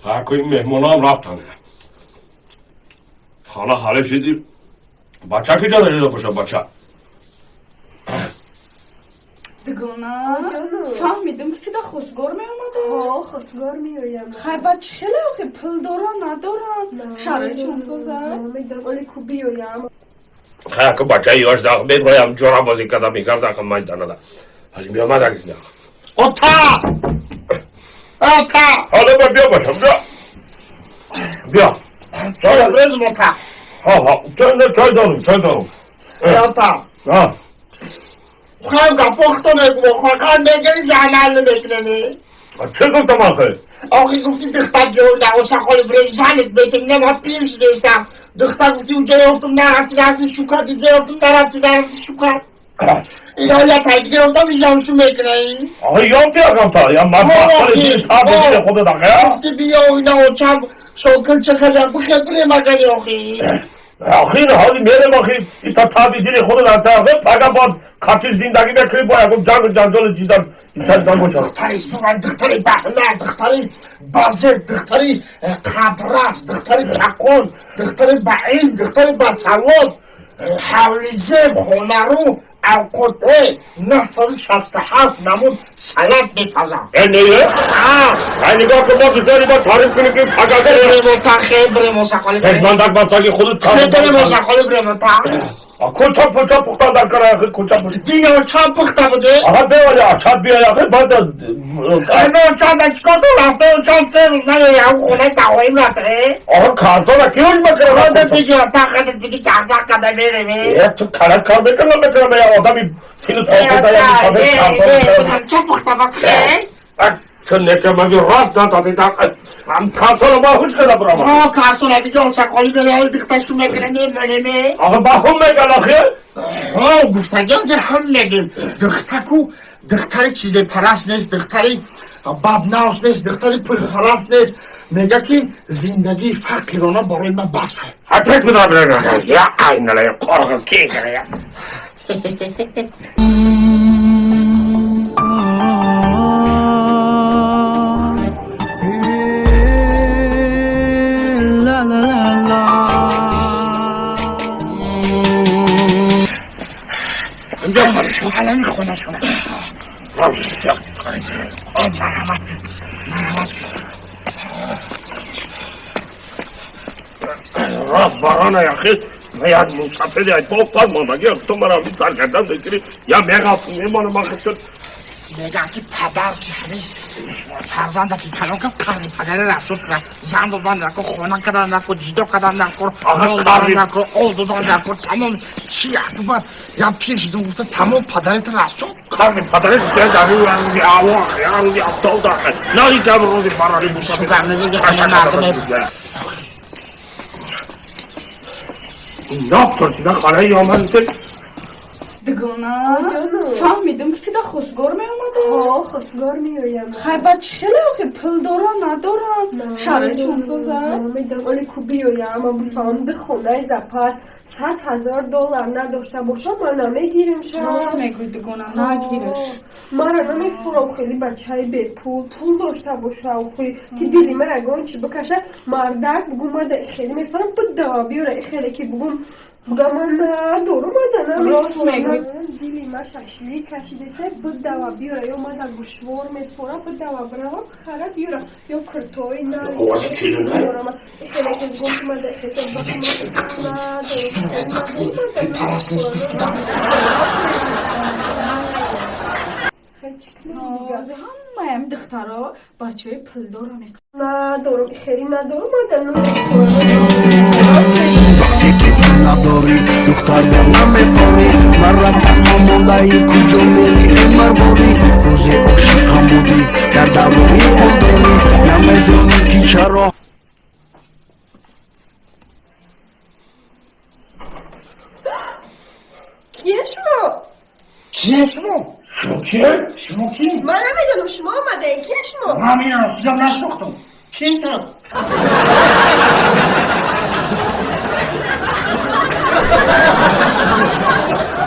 Ҳакои меҳмонам рафтан. Хона ҳале шиди. Бача ки ҷо дида боша бача. Дугона, фаҳмидам, ки ту да хостгор меомада. Ҳо, хостгор меоям. Хай, ба чӣ хеле охи, пул доран, надоран, шароитшон созад? Намедонам, оли ку биёям. Хай, ака, бачаи ёш дах меброям, ҷора бозӣ карда мекард, ака, майданада. Ҳали меомад акис нах. Ота! Ота! Ҳоло ба биё бошам, биё. Биё. Чой брезм, ота. Ҳа, ҳа, чой не, чой дорум, чой дорум. Ота. Ҳа. Хай, гапохто мегӯ, фақат мегӯи, амал мекунани. Чӣ гуфтам охи? Охи, гуфти духтар ҷо осақоли брем, занет бетем, не, ма пир шудестам. Духтар гуфти, уҷа ёфтум, нарафти, нарафти, шукар, иҷа ёфтум, нарафти, нарафти, шукар. Ин оя тайдига ёфтам, ишам шу мекунаи. Охи, ёфти акамта, я ман та худа даха. Гуфти биё, ина очам шокилча кардам, бихе бирем агани охи. Охи, ҳозир мерем, охи, ита таби дили худа дар тарафе, пага бод қачиш зиндагӣ мекунӣ, бо ягон ҷангу ҷанҷоли ҷидан ита набошад. Духтари зуран, духтари баҳнар, духтари базир, духтари қадрас, духтари чақон, духтари ба илм, духтари басавод, ҳавлизеб, хонару, авқот, 967 намуд салат мепазам. Э, не, хай, нигоҳ кун, мо бисёри бо таъриф кунӣ, ки пага Бремота, хе, бремо сақоли. Пешмандак бастаги худут. Бремо сақоли, бремота. Кулча пулча пухтан дар кара, ахи, кулча пулча. Дина чанд пухта буде? Аха, бевали, ачат биёй, ахи, баъд. Ано чанд чикор ду рафта, чанд се рӯз наёям, хона таоим рафта. Аха, карсона ки уж мекунад? Худат биҷа, тахатат биги, чақчақ када мерем. Э, ту карак кор мекунам, мекунам, я одами сину сол када, я мусофир. Ча пухта бак, хе? Ту некамаги рост надоди, ам карсона ма хуш када бурама. О, карсона биги, осақоли бере, дихта шу мекунам, мемонем. Аха, ба хум меган, ахи? Ҳо, гуфтагиам ки ҳам мегем. Дихтаку духтари чизепараст нест, духтари баднавс нест, духтари пулпараст нест. Мега ки зиндагии фақирона барои ман бас. Пеш бидорам, я айнала қорғим ки. инҷо алами хонашона. Марҳамат, марҳамат. Рост барона, яхи, як мусафири ай по мондагӣ, ту мара саргардан мекунӣ, я меғафту мемонам, ахи, ту. Мегам ки падар ки ҳамин фарзанда ки калон кард, қарзи падари расул кард, зан додан даркор, хона кардан даркор, ҷудо кардан даркор, мол додан даркор, ол додан даркор, тамом чи акбар я пир шудум, гуфта тамом падарит расул. Қарзи падари дар рӯзи аво, рӯзи афтол дахе наи ҷабр, рӯзи барари мусафир. Напурсида хонаи омад. Дугона, фаҳмидам, ки ту да хостгор меомада. Ҳо, хостгор меоям. Хай, ба чӣ хеле охи, пул доран, надоран, шароитшон созад? Намедонам, оли ку биёям, ман бифаҳмам. Ду хонаи запас, 100 000 доллар надошта бошам, ман намегирим ша. Рост мегӯй, дугона, нагириш. Мара намефурам, хеле бачаи бепул, пул дошта боша, охи, ки дили ма ягон чӣ бикаша, мардак бугум, мада хеле мефурам, бидава биёра, хеле ки бугум, бугам, ман надорум, мада Рост мегӯй. Дили ма шашлик кашидеса, бидава биёра, ё мада гӯшвор мефора, бидава бирава хара биёра, ё куртои. Овози келина? Хеле ки бугум, ки мада Параст нест, гуфтам. Ҳамаям духтаро бачаҳои пулдорро мекунанд. Надорум, хеле надорум, мада. Вақте ки пул надорӣ, духтарда намефорӣ, мара танҳо мондаӣ, куҷо мери, э марворӣ? Рӯзе ошиқам будӣ, дар даврони пулдорӣ, намедонӣ ки чаро. Кие шумо? Кие шумо? Шумо кие? Шумо ки? Ман намедонам, шумо омадаен, кие шумо? Ман ина сизам нашинохтам, ки ту?